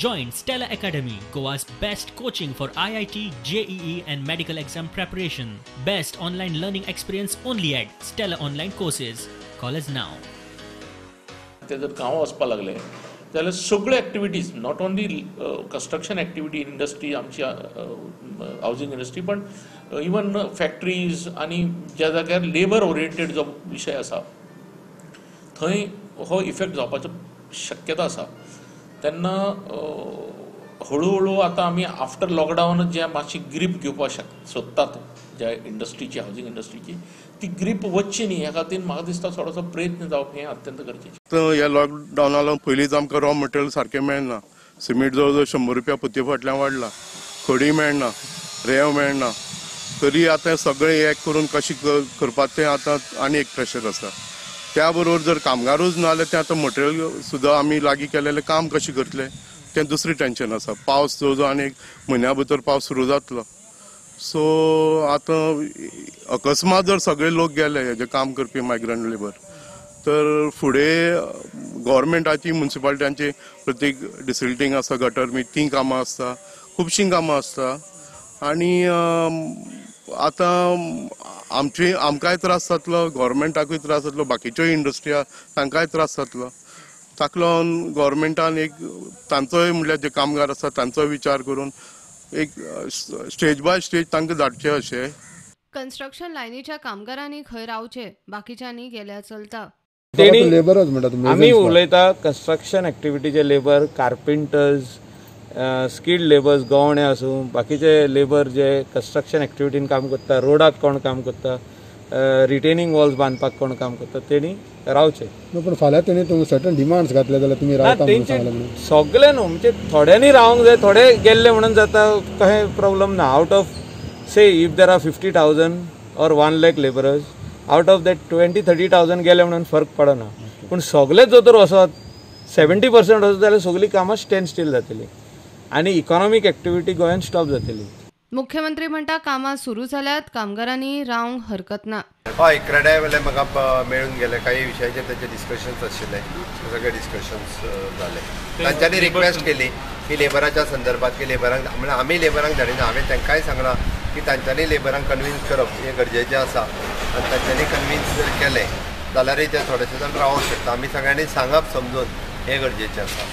Join Stella Academy, Goa's best coaching for IIT, JEE and medical exam preparation. Best online learning experience only at Stella Online Courses. Call us now. ते जर गांवां वचपाक लागले जाल्यार सगळ्यो activities, not only construction activity, industry, आमची housing industry, पण even factories आनी ज्या जाग्यार लेबर ओरिएंटेड जो विशय आसा थंय हो इफेक्ट जावपाचो शक्यता आसा. तेन्ना हळूहळू आतां आमी आफ्टर लॉकडावन जे मातशी ग्रीप घेवपाक सोदतात ज्या इंडस्ट्रीची, हावजींग इंडस्ट्रीची, ती ग्रीप वचची न्ही ह्या खातीर म्हाका दिसता थोडोसो प्रयत्न जावप हें अत्यंत गरजेचें. ह्या लॉकडावना लागून पयलींच आमकां रॉ मटेरियल सारकें मेळना. सिमेंट जवळ जवळ 100 रुपया पोतये फाटल्यान वाडला, खडी मेळना, रेंव मेळना. तरी आतां सगळें एक करून कशें करपाक तें आतां आनी एक प्रेशर आसा. त्या बरोबर जर कामगारूच ना जाल्यार तें आतां मटेरियल सुद्दां आमी लागीं केलेलें काम कशें करतले तें दुसरें टेंशन आसा. पावस जवळ जवळ आनी एक म्हयन्या भितर पावस सुरू जातलो. सो आतां अकस्मात जर सगळे लोक गेले हेजे काम करपी मायग्रंट लेबर, तर फुडें गव्हर्मेंटाची, मुन्सिपालिट्यांची प्रत्येक डिसिल्टींग आसा, गटर बी तीं कामां आसता, खुबशीं कामां आसता. आनी आतां आमचे आमकांय त्रास जातलो, गव्हर्मेंटाकूय त्रास जातलो, बाकीच्योय इंडस्ट्री आहा तांकांय त्रास जातलो. ताका लागून गव्हर्मेंटान एक तांचोय म्हणल्यार जे कामगार आसा तांचोय विचार करून एक स्टेज बाय स्टेज तांकां धाडचें अशें. कन्स्ट्रक्शन लायनीच्या कामगारांनी खंय रावचे, बाकीच्यांनी गेल्यार चलता. आमी उलयता कन्स्ट्रक्शन एक्टिविटीचे लेबर, कार्पेंटर्स, स्किल्ड लेबर्स, गवणे आसूं, बाकीचे लेबर जे कन्स्ट्रक्शन एक्टिविटीन काम करता, रोडाक कोण काम करता, रिटेनिंग वॉल्स बांदपाक कोण काम करता, तेणी रावचे. पूण फाल्यां तेणी तुमी सर्टन डिमांड्स घातले जाल्यार तुमी रावता म्हणून सांगलें म्हणून. सगळे न्हू, म्हणजे थोड्यांनी रावंक जाय, थोडे गेल्ले म्हणून जाता, कशें प्रॉब्लम ना. Out of say if there are 50,000 or 1 lakh labourers, out of that 20-30,000 गेले म्हणून फरक पडना. पूण सगळेच जर तर वचत 70% वचत जाल्यार सगळीं कामां स्टँड स्टील जातली आनी इकॉनॉमीक एक्टिविटी गोंयांत स्टॉप जातली. मुख्यमंत्री म्हणटा कामां सुरू जाल्यात, कामगारांनी रावंक हरकत ना. हय, क्रेडाय वेल्यान म्हाका मेळून गेले, काही विशयाचेर तांचे डिस्कशन्स आशिल्ले, सगळे डिस्कशन्स जाले. तांच्यांनी रिक्वेस्ट केली की लेबराच्या संदर्भात की लेबरांक, म्हणल्यार आमी लेबरांक धाडिना, हांवें तांकांय सांगलां की तांच्यांनी लेबरांक कन्विन्स करप हें गरजेचें आसा आनी तांच्यांनी कन्विन्स जर केलें जाल्यारय ते थोडेशे जाण रावंक शकता. आमी सगळ्यांनी सांगप समजून हें गरजेचें आसा.